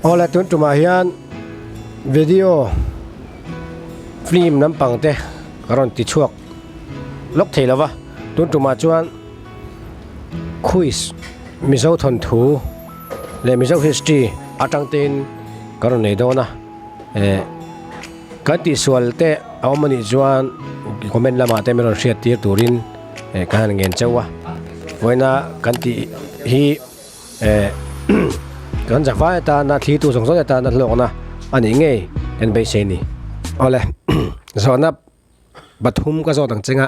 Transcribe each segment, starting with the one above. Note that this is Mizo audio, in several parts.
Awle tun tumah hian video film lampang te ka rawn ti chhuak lawk thei lo va, tun tumah chuan quiz Mizo thawnthu leh Mizo history atang tein ka rawn nei dawn a eh kan tihsual te a awm anih chuan comment lamah te min rawn hriat tir turin eh ka han ngen chauh a vawiina kan tih hi. Eh kan zafai atana thlitu zawng zawng atana hlawkna a nih ngei kan beisei ni. Awle zawhna pathum ka zawt ang chenga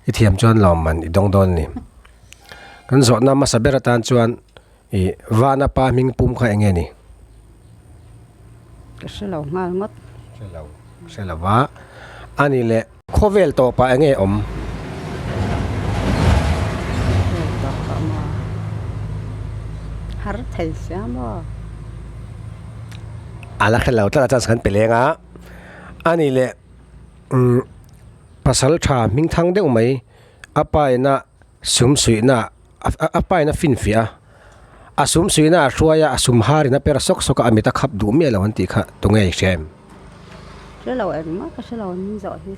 i thiam chuan lawmman i dawng dawn a ni. Kan zawhna hmasa ber atan chuan ih vana pa hming pum kha eng nge ni? Ka hre lo nghal ngawt. Hre lo, hre lo va. A nih leh. Khawvel tawpah eng nge awm? Khawvel tawpah maw? Har thei sia maw? A la hre lo tlat a chance kan pe leng a. A nih leh umm pasal tha hming thang deuh mai a pa ina sum suihna a pa in a finfiah a, a sum suihna a hruai a, a sum har in a per sawk sawk a, a mit a khap duh miah lo an tih kha tunge i hria em? Hre lo engmah ka hre lo an zawh hi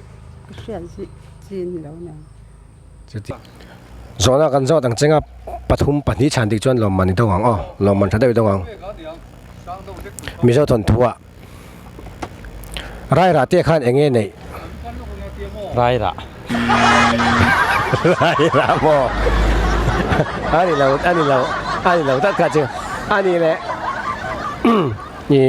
ka hriat zui chi ni lo nia. Chuti zawhna kan zawt ang chenga pathum pahnih chhan dik chuan lawmman i dawng ang aw, lawmman tha deuh i dawng ang. Mizo thawnthuah Rairah te khan eng nge neih? Rairah. Rairah maw? A ni lo, a ni lo, a ni lo tak kha chu. A ni leh i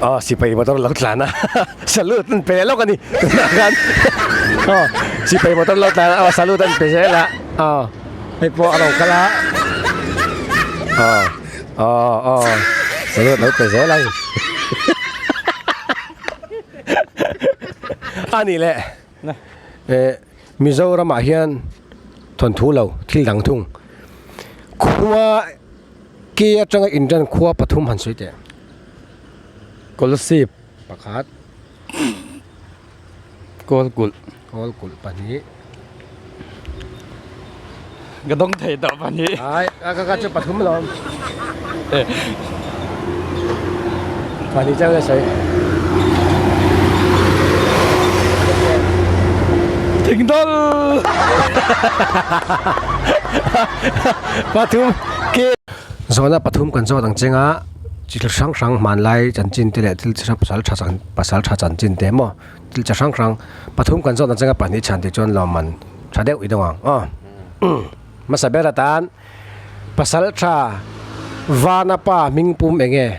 Aw sipai motor lo tlan a salute an pe lawk a ni tunah khan aw sipai motor lo tlan a aw salute an pe zel a aw. Hei pawh a lo kal a aw aw aw salute lo pe zel ang a nih leh eh Mizoramah hian thawnthu lo thil dang thung khua ke atanga inren khua pathum han sawi teh Kolasib pakhat. Kawlkulh. Kawlkulh pahnih. Ka dawng thei tawh pahnih. Ai, a ka ka chu pathum lawm. Pahnih chang le sawi. Thingdawl. Pathum ke. Zawhna pathum kan zawt ang chenga chi thil hrang hrang hmanlai chanchin te leh thil chi hrang pasal tha pasal tha chanchin te emaw thil chi hrang hrang pathum kan zawt ang chenga pahnih chhan tih chuan lawmman tha deuh i dawng ang aw hmasa ber atan pasal tha vana pa hming pum eng nge.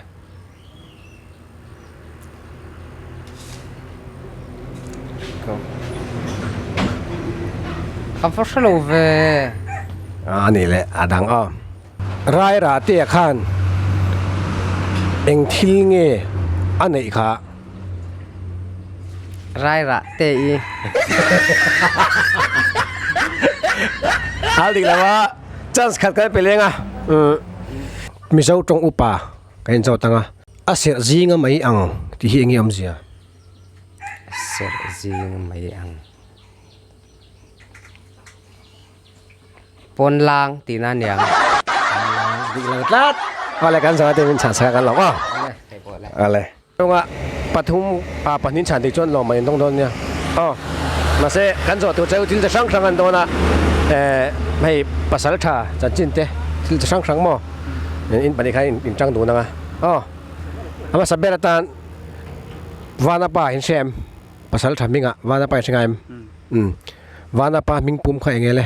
Ka va hre lo ve. A nih leh a dang aw. Rairah te ah khan eng thil nge a neih kha? Rairah te i. Hal dik lo a, chance khat kan pe leng a. Mizo tawng upa ka inzawt ang a. A serh zinga mai ang tih hi eng nge awmzia? A serh zinga mai ang. Pawn lang tihna a niang. Dik lo tlat. Awle kan zawh a te min chhan sak a kan lawm aw. Awle. Chunga pathum ah pahnih chhan dik chuan lawm a indawng dawn nia. Aw. Mahse kan zawh tur cheu thil chi hrang hrang an dawn a. Eh hei pasal tha chanchin te thil chi hrang hrang maw in pahnih khan in tang dun ang a. Aw. A hmasa ber atan Vanapa in hria em? Pasal tha hmingah Vanapa in hre ngai em? Umm. Vanapa hming pum kha eng nge le?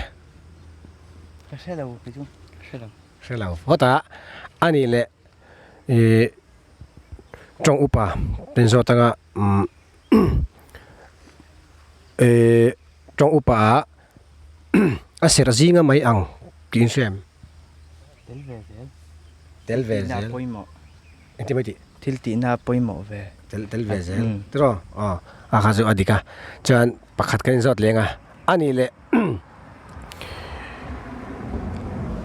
Ka hre lo kei chu, ka hre lo. Hre lo phawt a, a nih leh ih tawng upa ten zawt anga umm ih tawng upa ah a serh zinga mai ang tih in hria em? Tel ve zel. Tel ve zel. Engtin mai tih? Thil tihna pawimawh ve. Tel tel ve zel tiraw? Aw a kha chu a dik a, chuan pakhat kan inzawt leng a, a nih leh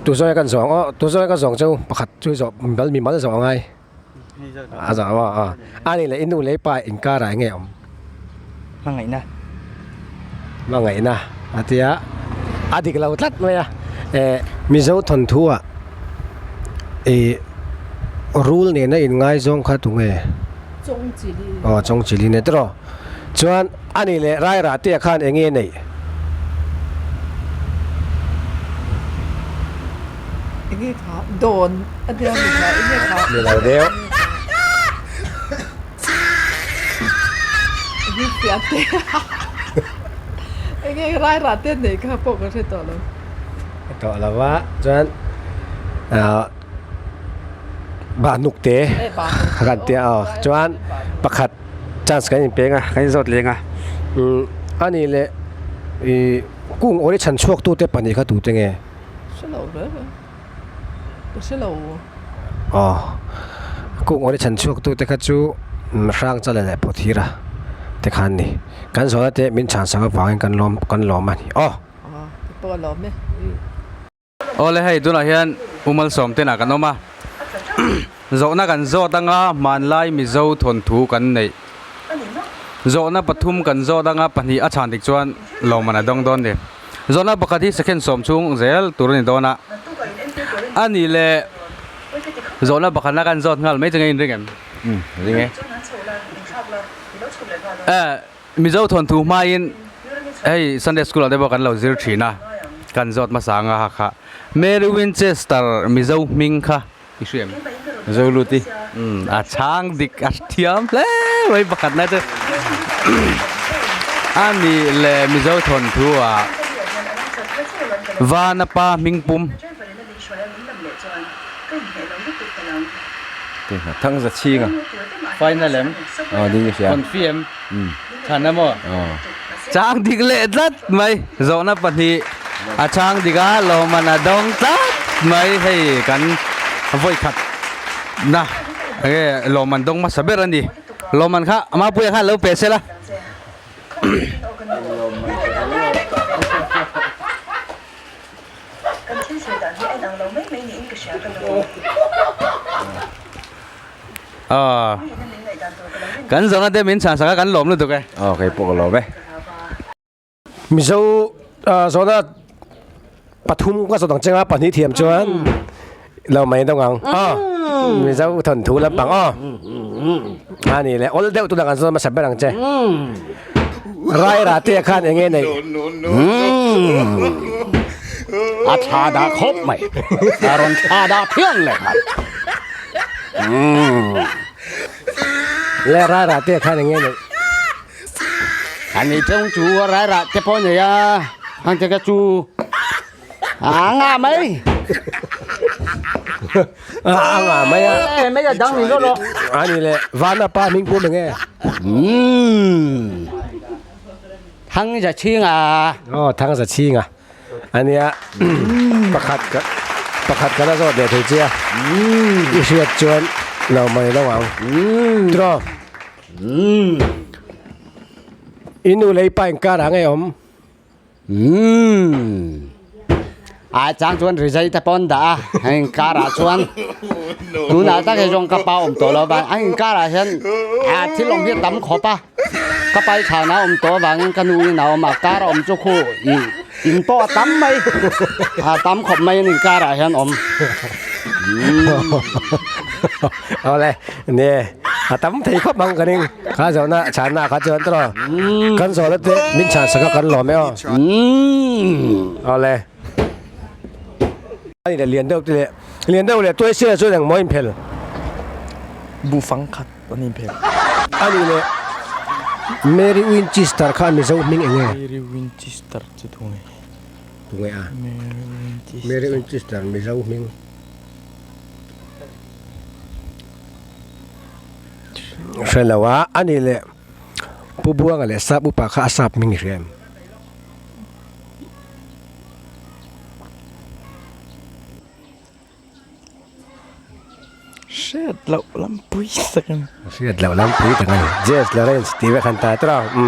tu zawnga kan zawng aw tu zawnga ka zawng chu pakhat chu zawh mimal mimal zawh a ngai a zawh aw aw a nih leh i nu leh i pa inkarah eng nge awm? Hmangaihna. Hmangaihna a tia. A dik lo tlat mai a. Eh Mizo thawnthu ah ih rul nena inngaizawng kha tunge? Chawngchili. Aw Chawngchili nen tiraw. Chuan a nih leh Rairahtea khan eng nge neih? Eng nge kha dawn a nia mi kha eng nge kha? Ni lo deuh. Eng nge fiah te eng nge Rairahtea neih kha pawh ka hre tawh lo. Hre tawh lo va chuan ah Bahnuk te kan tia aw chuan pakhat chance kan inpeng a kan inzawt leng a umm a nih leh ih kung awri chhan chhuak tute pahnih kha tute nge? Hre lo reng reng ka hre lo. Aw kung awri chhan chhuak tute kha chu hrang chala leh phawthir a te khan ni kan zawhna te min chhan sak avangin kan lawm kan lawm a ni aw. Aw ti pawh a lawm e. Awle hei tunah hian Umalsawm tenah kan awm a, zawhna kan zawt anga hmanlai Mizo thawnthu kan neih. Zawhna pathum kan zawt anga pahnih a chhan dik chuan lawmman a dawng dawn ni. Zawhna pakhat hi second sawm chhung zel tur a ni dawn a, a nih leh zawhna pakhatna kan zawt nghal mai chu nge in ring em? Ring e. Mizo thawnthu hmain hei Sunday School ah te pawh kan lo zir thin a, kan zawt hmasa anga ha kha. Mary Winchester Mizo hming kha i hria em? Mizo lut i. Umm a chhang dik a thiam hle mai pakhat na chu. A nih leh Mizo thawnthu ah Vana pa hming pum. Thangza chhinga. Final em? Aw ding i hria. Confi em? Chhan a maw? Chang dik leh tlat mai. Zawhna pahnih a chhang dik a, lawmman a dawng tlat mai. Hei kan vawi khat na enge lawmman dawng hmasa ber a ni. Lawmman kha Mapuia khan lo pe sela. Aw kan zawhna te min chhan sak a kan lawm lutuk e. Aw kei pawh ka lawm e. Mizo zawhna pathum ka zawt ang che nga pahnih thiam chuan lo mai deuh ang aw Mizo thawnthu lampang aw a ni leh awl deuh tunah kan zawt hmasa ber ang che. Rairahtea khan eng nge neih? A thla dah khawp mai. A rawn thla dah phian leh nghal. Le Rairahtea khan eng nge neih? A nei thung chu Rairahte pawh nei a, hang te kha chu A nga mai. A nga mai a. E mai a dang ni lo lo. A ni le Vana pa hming pum eng e. Umm. Thang za chhing a. Aw thang za chhing a. Ania pakhat ka pakhat ka la zawt leh thei che a. I hriat chuan lo mai lo ang. Tiraw. I nu lei pa inkar ah nge awm. Umm. A chang chuan rizai te pawh an dah a, a inkar ah chuan tunah tak hi zawng ka pa awm tawh lo vang a inkar ah hian a thil awm hi a tam khawp a, ka pa i chhana awm tawh avangin ka nu in a awm a, kar a awm chu khu ih in pawh a tam mai, a tam khawp mai an inkar ah hian awm. Awle nie a tam thei khawp ang ka ning kha zawhna chhanna kha chuan tawh kan zawhna te min chhan sak a kan lawm e aw awle ani leh lian deuh te leh lian deuh leh tuai sira chuan engmaw in phel bu fang khat an in phel ani leh Mary Winchester kha Mizo hming eng nge Mary Winchester chu tunge tunge a Mary Winchester Mizo hming. Hre lo a, a nih leh Pu Buanga leh Sap upa kha a sap hming i hria em? Hriat loh lampui tak a ni. Hriat loh lampui tak a ni. Jess Lawrence tih vek han ta tawh a.